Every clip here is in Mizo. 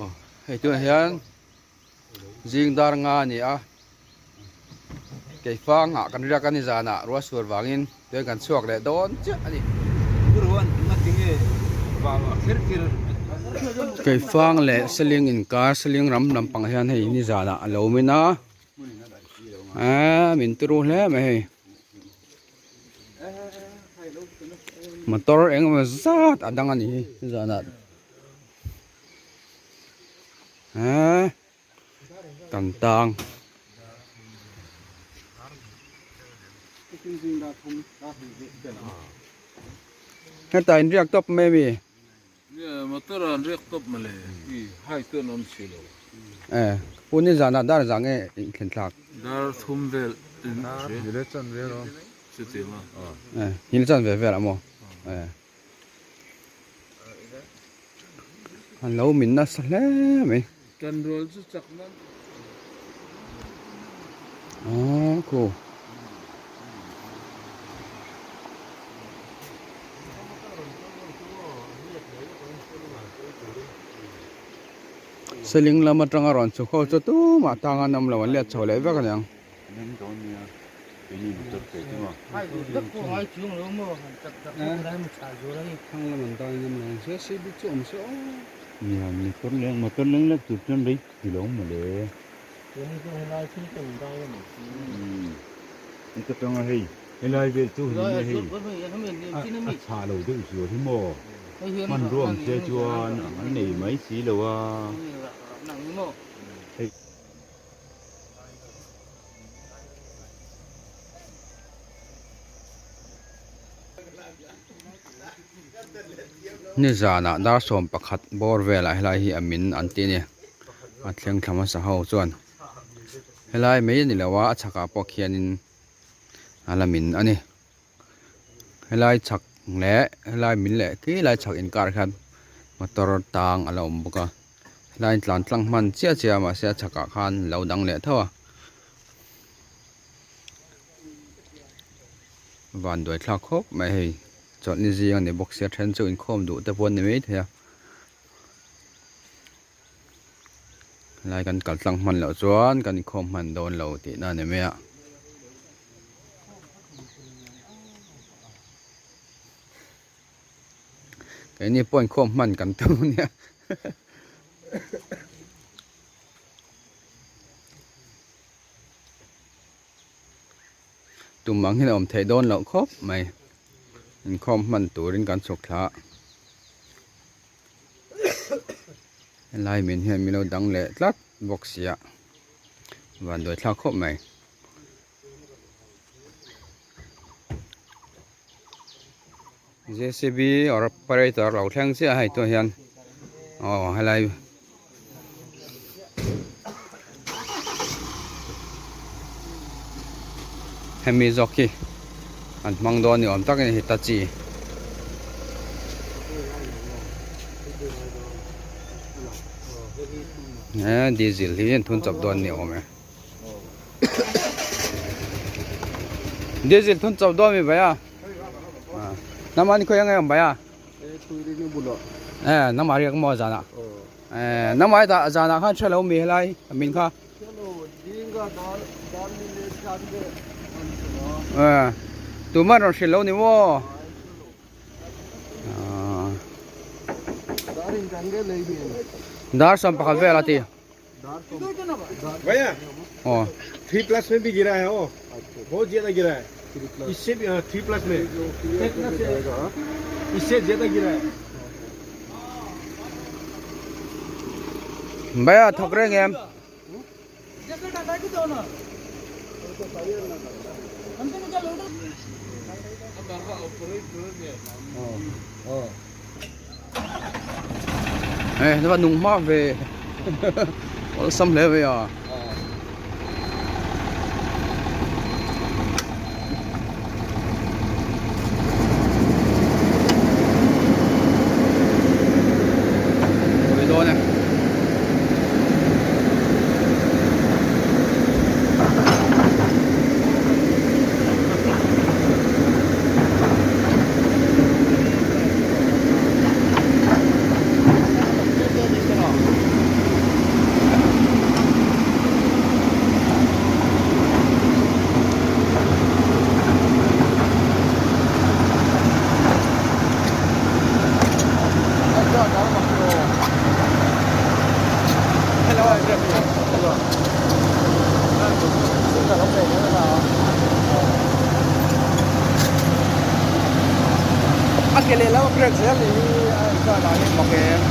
Aw hei tunah hian zing dar nga a ni a keifangah kan riak a ni zanah ruah sur vangin tuiah kan chhuak leh dawn chiah a ni. Keifang leh seling inkar seling ram lampang hian hei nizanah a lo min a eee min turu hle mai hei. Motor eng emaw zat a dang a ni hi zanah eee kan tang. Hetah in riak tawp mai ami? Motor an riak tawp mawle i hai te an awm si lo. E pu ni zanah dar zah nge in thlen thlak? Dar thum vel in hria. Hile chan vel awm. Chutiang a. E hile chan ve vel a maw? E an lo min nasa hle mai. Tan rual chu chak nan. A khu. Seling lam atanga rawn chhuk ho chu tumah tang an awm lo an let chho leh vek aniang. Helai vel chu hi nge hei a chhah lo deuh zual hi maw hmanrua ang che chuan an nei mai si lo a hei. Nizanah dar 11 bawr velah helai hi a min an ti a ni a thleng thla hmasa ho chuan helai mai a ni lo a a chhakah pawh khianin. A la min a ni helai chhak leh helai min leh khi lai chhak inkar khian motor tang a la awm bawk a helai tlan tlang hman chiah chiah a mahse a chhakah khan lo dang leh tho a van duai thlak khawp mai hei chawlhni zing a ni bawk sia then chu inkhawm duh te pawh an ni maithei a. Helai kan kal tlang hman loh chuan kan inkhawm hman dawn lo tihna a ni mai a. Keini pawh inkhawm hman kan tum a nia. Tum ang hian a awm theih dawn loh khawp mai. Inkhawm hman turin kan chhuk thla a. Helai min hian min lo dang leh tlat bawk si a vanduai thlak khawp mai. J C B operator lo thleng chiah hei tûnah hian aw helai hemi zawk hi an hmang dawn ni awm tak a ni hitachi. He diesel hi an thun chawp dawn ni awm e diesel thun chawp dawn mi bai a nama ni khawi ang em bai a e nama riak maw zana e nama hetah zanah khan hre lo mi helai min kha e tuman rawn hrilh lo ni maw. Dar 11 vel a ti. भैया Aw. 3 plus में भी गिरा है वो बहुत ज्यादा गिरा है इससे भी 3 प्लस में इससे ज्यादा गिरा है Bhaiya thawk reng em? Ê, nó nung mát về xăm lệ về à A ke lehlam a brake zel nih hi a inchah dan hi mak em.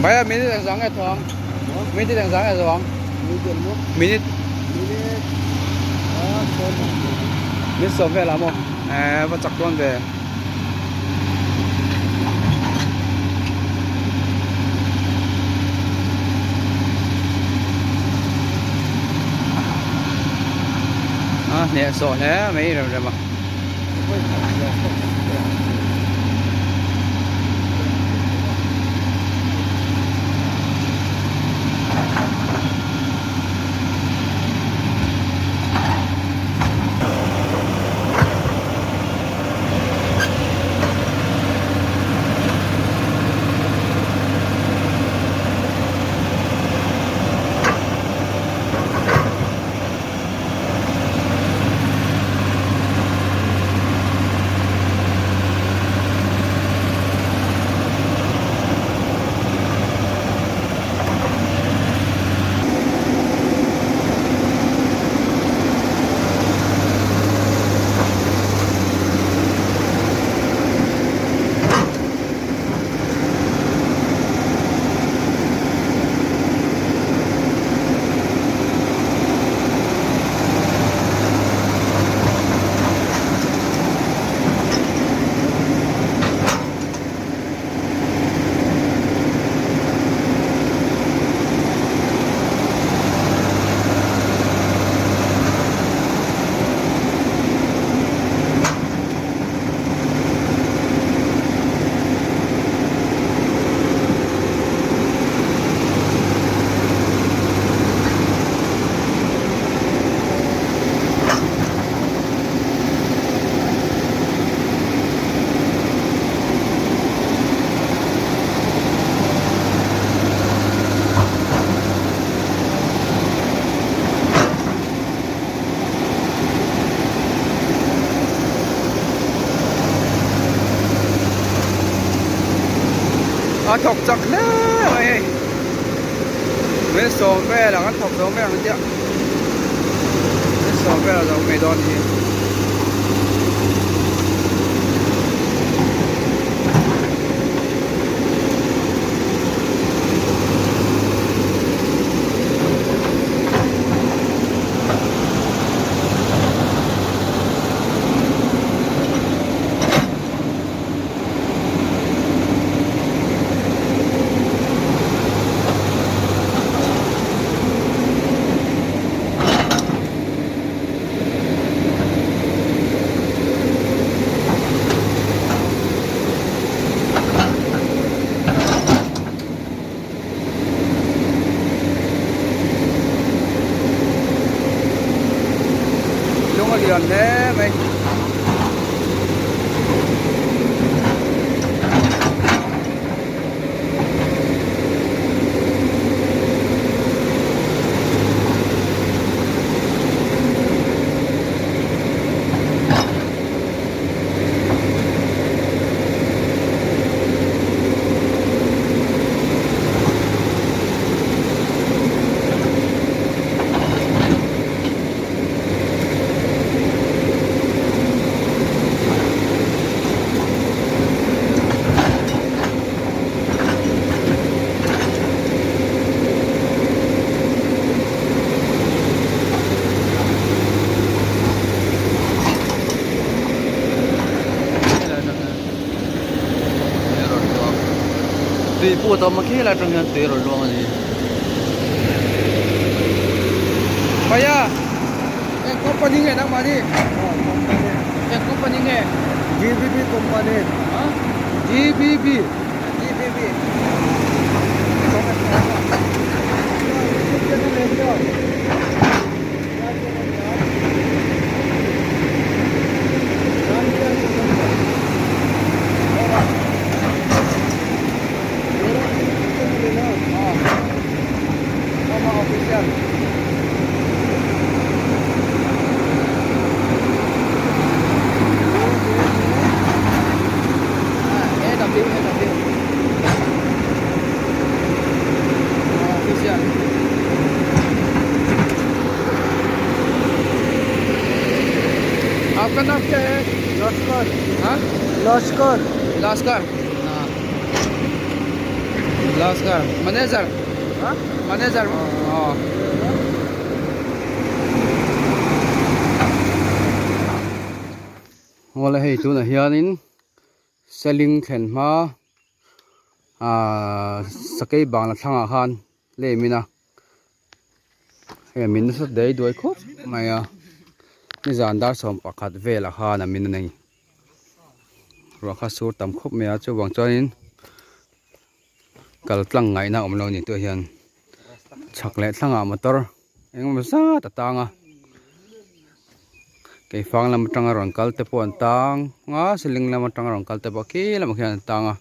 Bhaiya minute engzah nge thawng? Minute engzah nge zawng? Minute Minute sawm vel ah maw? Eh va chak dawn ve. A hnehsawh hle mai rem rem a. A thawk chak hle mai hei min sawm vel ang an thawk zo mai ang chiah min sawm vel a zo mai dawn hi. Lung a lian hle mai. Tui pawh a tam a khi lai atang hian tui a rawn luang a ni. Bhaiya eng company nge nangmah ni? Eng company nge? GBB company. GBB. GBB. आपका नाम क्या है लश्कर हाँ लश्कर लास्कर हाँ Lasker manager हाँ मैनेजर हाँ Awle hei tunah hianin seling thlen hma ahh sakei bangla thlangah khan lem in a hei a min nasa dei duai khawp mai a nizan dar sawm pakhat velah khan a min a nei ruah kha sur tam khawp mai a chuvang chuanin kal tlang ngaihna awm lo a ni tûah hian chhak leh thlangah motor engemaw zat a tang a keifang lam atanga rawn kal te pawh an tang a seling lam atanga rawn kal te pawh khi lamah khian an tang a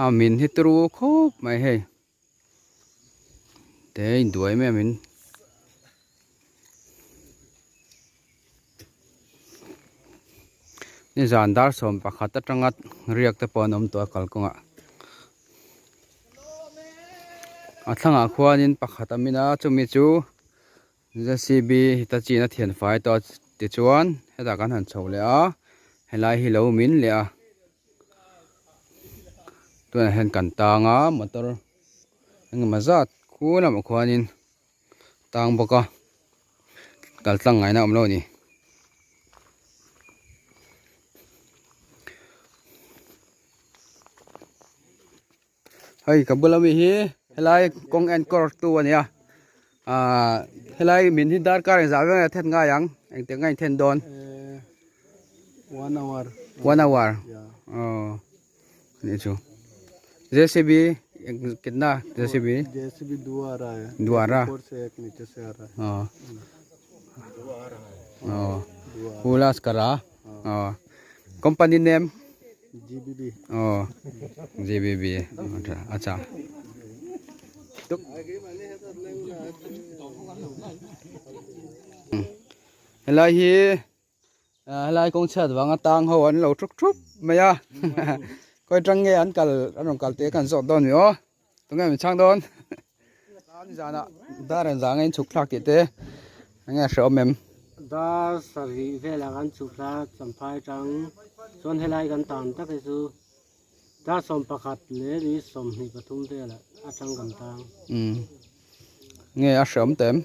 a min hi turu khawp mai hei te a induai em em in. Nizan dar 11 atanga riak te pawh an awm tawh a kalkawngah a thlangah khuanin pakhat a min a chumi chu J_C_B Hitachi in a thian fai tawh a tichuan hetah kan han chho leh a helai hi lo min leh a tunah hian kan tang a motor engemaw zat khu lamah khuanin. tang bawk a kal tlang ngaihna awm lo a ni. Hei ka bula mi hi helai kawng enkawl tu a ni a ahh helai min hi darkar engzah vel nge a then ngai ang engtiang nge a inthen dawn one hour one hour aw. nih chu jcb kitna jcb jcb do aa raha hai do aa raha upar se ek niche se aa raha hai oh pulas kara oh company name gbb oh gbb acha helai hi helai kawng chhiat vanga tang ho an lo thup thup mai a khawi atang nge an kal an rawn kal tih kan zawt dawn ni aw tunge min chhang dawn nizanah dar an zang a in chhuk thlak tih te enge a hrehawm em. Dar sarih velah kan chhuk thla champhai atang chuan helai kan tan tak hi chu dar 11 leh ni 23 velah atang kan tang. Nge a hreawm ta em?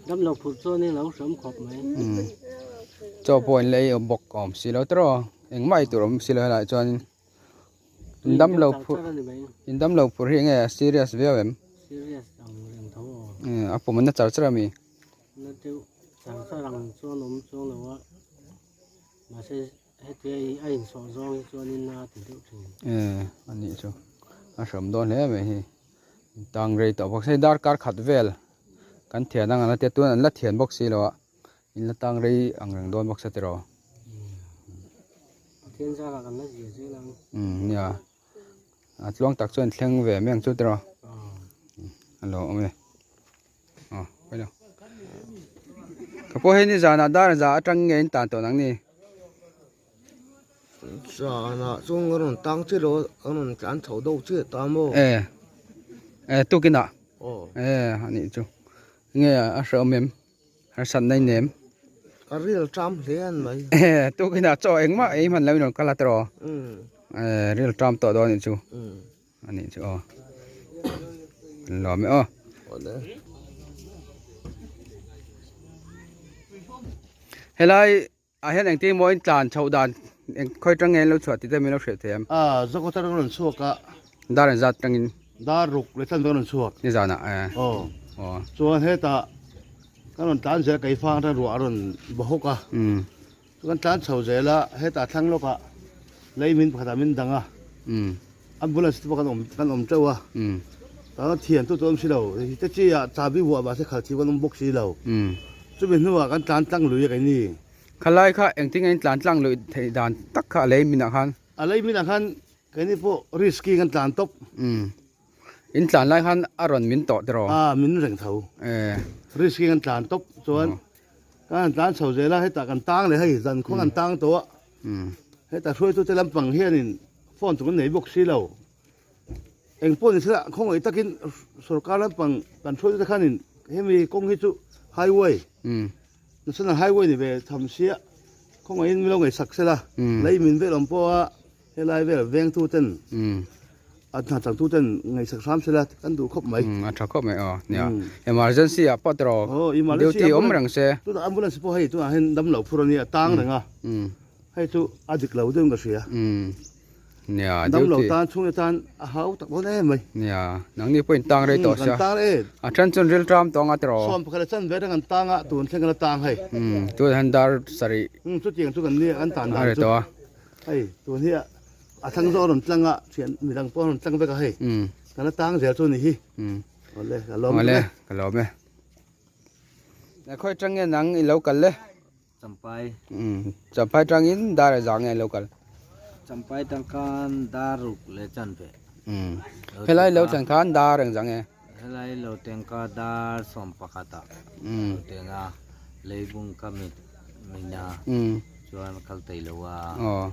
Dam lo phurh chuan in lo hreawm khawp mai. Chaw pawh in lei bawk a awm si lo tawh engmah ei tur a awm si lo helaiah chuanin in dam lo phurh in dam lo phurh hi enge a serious viau em? Serious ang reng tho aw. A pum an na char char a mi? Na deuh char char ang chuan awm chuang lo a mahse Hetia a insawh zawng hi chuanin a ti deuh thin. E, a nih chu. A hram dawn hle mai hi. Tang rei tawh bawk si, darkar khat vel kan thian ang an la tia, tun an la thian bawk si lo a, in la tang rei ang reng dawn bawk sa tiraw. Pathian zarah kan la zir zel ang. Umm nia, a tluang tak chuan thleng ve mai ang chu tiraw. A lo awm e. Aw pawi lo. Ka pawh hei ni zanah dar za atang nge in tan tawh nang ni. Zanah chuan ka rawn tang chiah lo a rawn tlan chho deuh chiah ta maw. E e tukinah. Aw. E anih chu. Nge a hrehawm em? Harsat na in nem. Ka ril ṭam hle an mai. E tukinah chaw engmah ei hman lo in rawn kal a tiraw. E ril ṭam tawh dawn anih chu. Anih chu aw. Kan lawm e aw. Helai ah hian engtin maw in tlan chhoh dan eng khawi tang nge an lo chhuah tih te min lo hrilh thei em? A, Zokhawthar atang rawn chhuak a. Dar engzat tangin? Dar ruk leh chan rawn chhuak. Nizanah e. Aw. Aw. Chuan hetah kan rawn tlan zel keifang atang ruah a rawn ba hawk a. Umm. Chu kan tlan chho zel a, hetah thlang lawkah lei min pakhatah min dang a. Umm. Ambulance te pawh kan awm kan awm teuh a. Umm. Tah thian tu chu awm si lo. Te chi ah chabi vuah mahse khal thiam kan awm bawk si lo. Umm. Chumi hnuah kan tlan tlang lui a keini. Khalai kha engtin nge in tlan tlang lui theih dan tak kha a lei minah khan? A lei minah khan keini pawh risky kan tlan tawp. Umm. In tlan lai khan a rawn min tawh tiraw? A min reng tho. Eh. Risky kan tlan tawp chuan kan han tlan chho zel a hetah kan tang leh hei zan khuang kan tang tawh a. Umm. Hetah hruaitute lampang hianin phone chu kan nei bawk si lo. Eng pawh ni sela khawngaih takin sorkar lampang kan hruaitute khanin hemi kawng hi chu highway national highway ni ve tham sia khawngaihin min lo ngaihsak sela lei min vel awm pawha helai vel vengtu ten a hna changtu ten ngaihsak hram sela kan duh khawp mai. A tha khawp mai aw nia emergency ah pawh tiraw duty awm reng se. Tunah ambulance pawh hei tunah hian damlo phur a nia tang reng a hei chu a dik lo deuhin ka hria. Nia, Dam lo tan chhung tan a hau tak dawn em mai. Nia, nangni pawh in tang rei tawh sia. Kan tang e. A then chuan ril tram tawng a tiraw. Sawm pakhat a chan ve reng an tang a, tun thleng kan la tang hei. Umm, tun hian dar sarih. Umm, chutiang chu kan nia kan tan dan chu. A ri tawh a. Hei, tun hi a thlang zawk a rawn tlang a, thian midang pawh a rawn tlang vek a hei. Umm. Kan la tang zel chu ni hi. Umm. Awle, ka lawm Awle, ka lawm e. Khawi tang nge nang i lo kal le? Champai. Umm Champai tangin dar a zang nge lo kal. Champai tang khan dar ruk leh chan ve. Umm helai lo thleng khan dar eng zang nge. Helai lo teng kha dar 11 ah Umm lo teng a leibung kha mit min a Umm chuan kal thei lo a Aw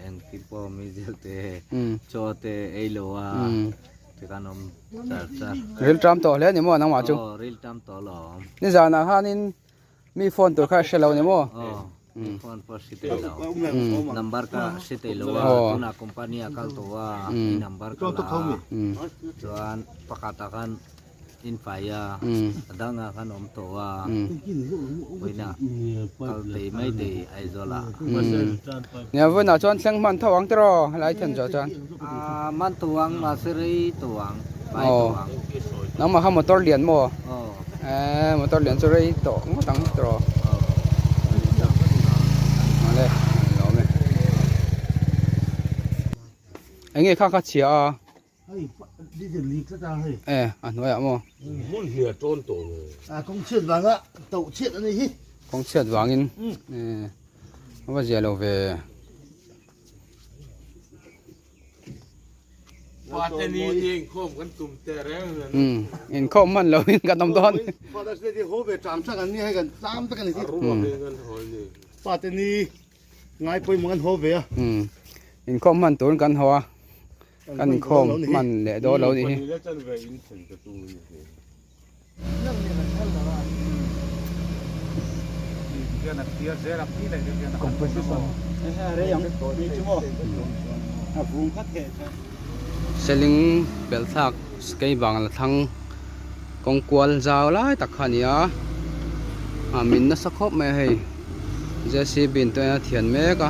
engtin pawh mizel te Umm chaw te ei lo a Umm tikhan awm char char. Rilṭam tawh hle ni maw nangmah chu. Aw rilṭam tawh lo awm. Nizanah khanin Mi phone tur kha a hre lo ni maw? Aw, mi phone pawh hre thei lo. Number ka hre thei lo a, tunah company a kal tawh a, i number ka la a, chuan pakhatah khan in fai a, a dangah khan awm tawh a, vawiinah kal thei mai thei Aizawl ah. Nia vawiinah chuan thleng hman tho ang tiraw helai then zawh chuan? Aa, hman tho ang, mahse rei tho ang, pai tho ang. Nangmah kha motor lian maw? Aw. Eee motor lian chu rei tawh ngawt ang tiraw? Aw. Awle a awm e. Eng nge kha kha chhia a? Hei diesel leak tlat a hei. E a hnuaiah maw? Hmun hi a tawn tawh lo. A kawng chhiat vanga toh chhiat a ni hi. Kawng chhiat vangin e a va zia lo ve. Pate ni te inkhawm kan tum teh reng reng. Umm inkhawm hman lo in kan awm dawn. Father's Day te haw ve ṭam ṭang an ni hei kan tlam tak a ni hi. A ruak in kan haw ni. Pate ni ngai pawimawh kan haw ve a. Umm inkhawm hman turin kan haw a kan inkhawm hman leh dawn lo ni hi. Seling pelh thlak sakei bangla thlang kawng kual zau lai tak kha a ni a a min nasa khawp mai a hei JCB in tawh hian a thian mek a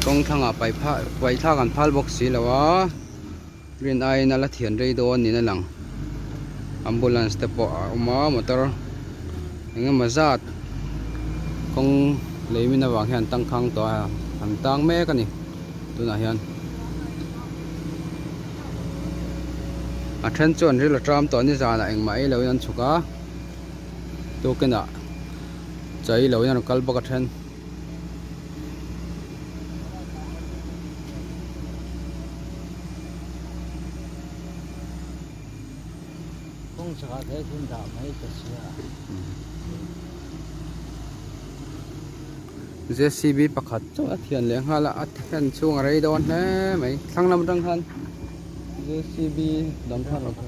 kawng thlangah paih thlak an phal bawk si lo a. Rin aiin a la thian rei dawn niin a lang. Ambulance te pawh a awm a, motor eng emaw zat kawng lei min avang hian an tangkhang tawh a, an tang mek a ni tunah hian. A then chuan ril a tram tawh nizanah engmah ei loin an chhuk a, tukinah chai loin an kal bawk a then. JCB pakhat chauh a thian leh nghal a a thlen chhung a rei dawn hle mai thlang lam atang khan JCB dang kha a rawn kal.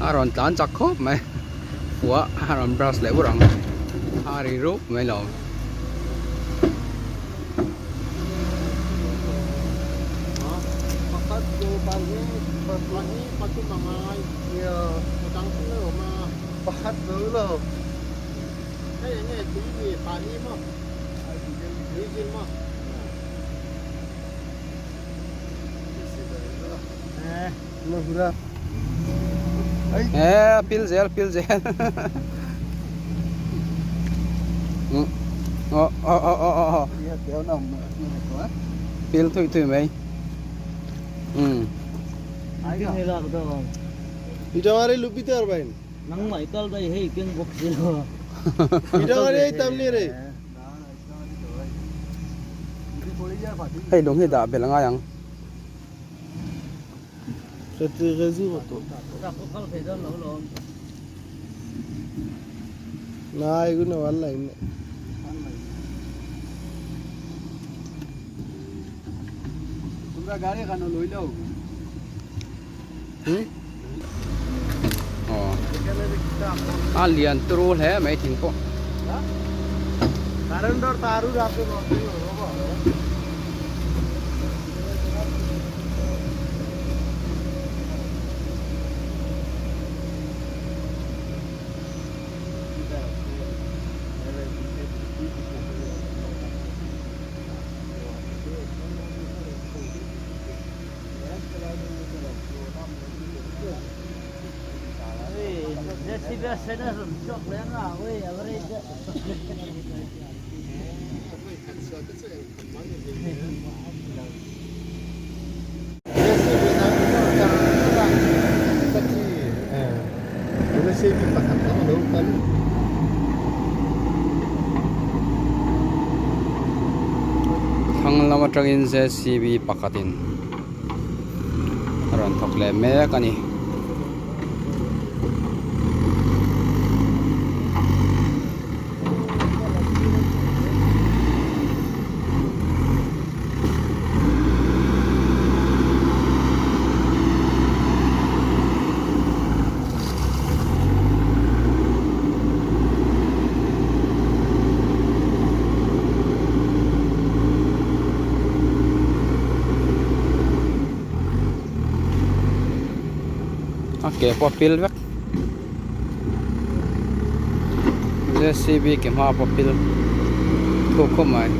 A rawn tlan chak khawp mai fua a rawn brush leh vur ang a ri rup mai lo. Eh, pil zel pil zel oh oh oh oh oh pil thui thui mai Itawari lupite arbain nang mai kal dai hei keng bok silo Itawari ei tamni re hei lung hi dah bel angai ang A lian turu hle mai thing pawh. Thlang lam atangin JCB pakhatin a rawn thawk leh mek a ni. A ke pawh a pil vek JCB ke hma pawh a pil thuk khawp mai.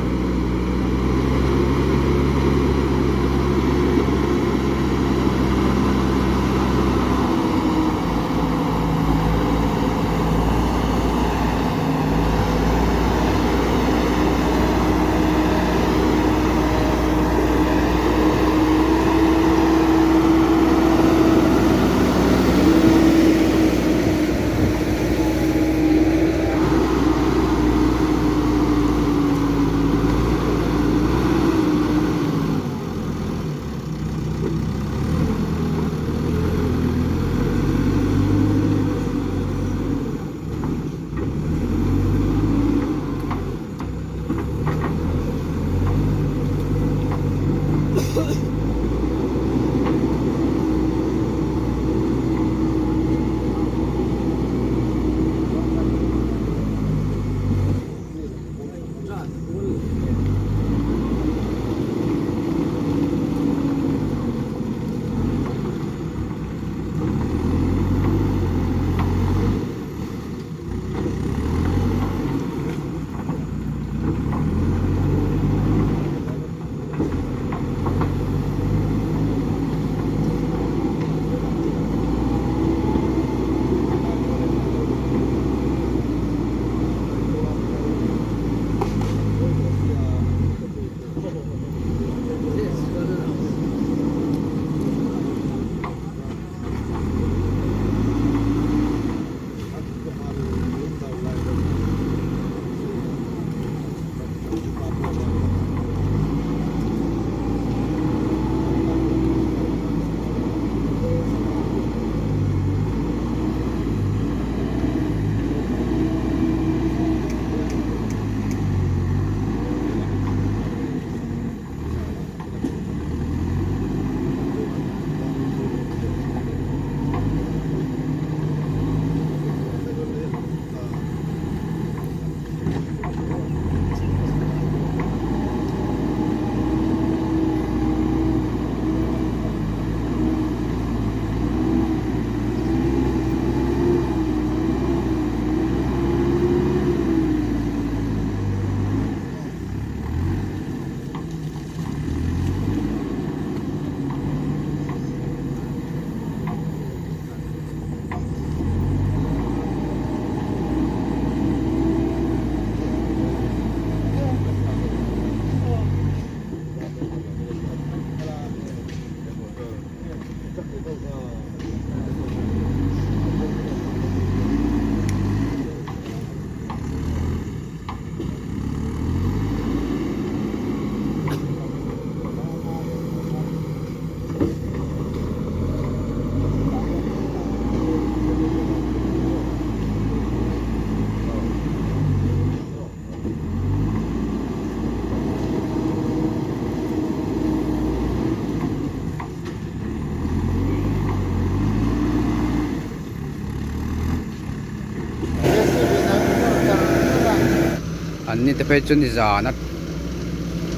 An ni te phei chu nizan a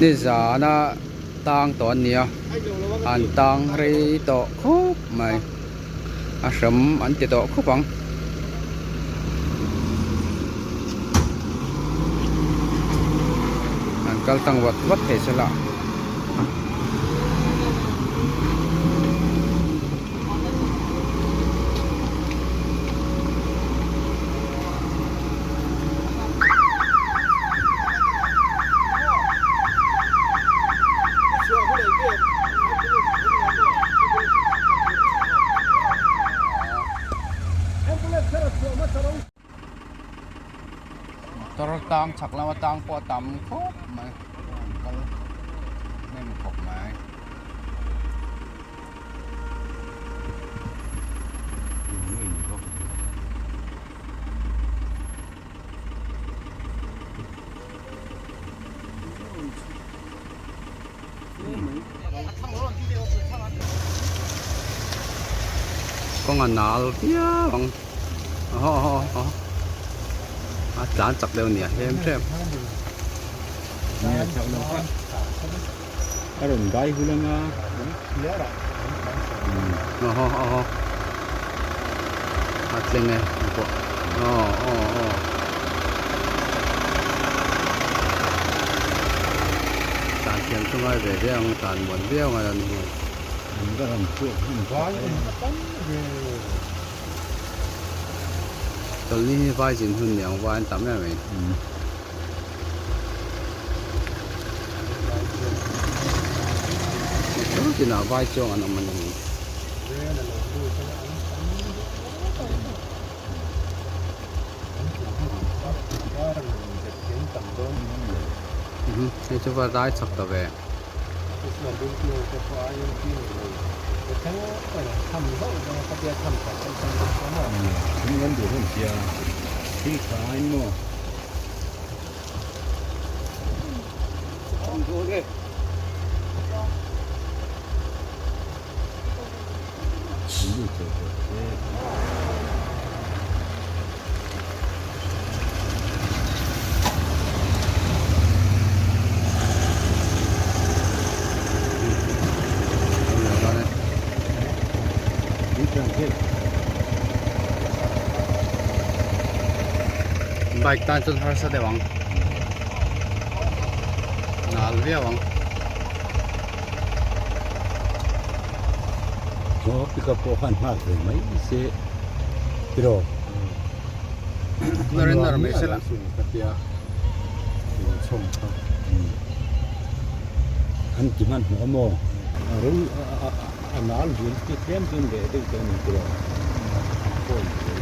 nizan a tang tawh an ni a an tang rei tawh khawp mai a hram an ti tawh khawp ang. An kal tlang vat vat thei sela. Motor tang chhak lama tang pawh a tam khawp mai an kal hnem khawp mai. Kawng a nal viau ang aw aw aw a tlan chak deuh a nia hlem hrem. A rawn dai hul anga. Aw aw aw a tleng e pawh aw aw aw. Tan thiam chu ngai ve viau ang tan muan viau ngai a ni hi. An va rawn chhuak hman vai em. Chawlhni hi vai zin hun ni ang vai an tam em mai. Motor tinah vai chuang an awm a ni. Hei chu va dai chak ta ve. Bike tan chuan harsa deuh ang nal viau ang. Aw pickup pawh khan nghak ve mai se tiraw. Nawr in nawr mai se la. An ti hman hmuh a maw? A ro a nal zul chu tlem chuan leh deuh te a ni tiraw? Pawi zel.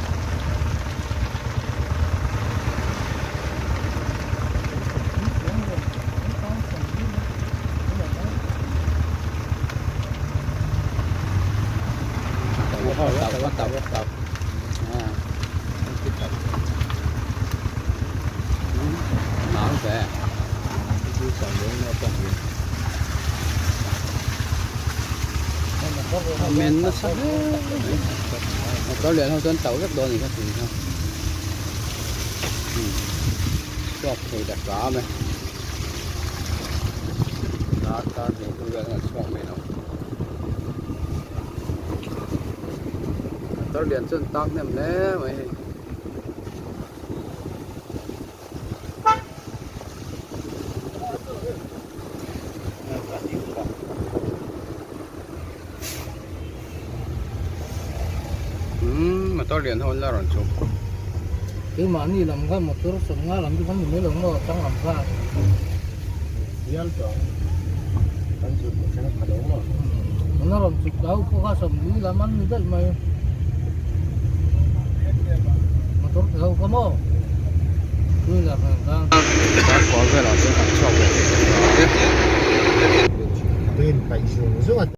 Men nasa hle mai motor lian ho chuan tauh vek dawn a ni kha tun kha chhuak thei ta hram e dar kar hnih hnu vel a chhuak mai lo motor lian chuan tak hnem hle mai hei. Umm motor lian ho an la rawn chhuk. Keimahni lam kha motor sawmnga lam chu kan ni mai lo maw chang lam kha. Bial tawh ang. Kan zut thleng a pha lo maw. Tuna rawn chuk tla ho pawh kha 40 lam an ni daih mai. Motor te ho kha maw? Two wheeler nen khan. Darkua velah chuan kan chhuak ve thei ta hle. Tuin paih zung zung a.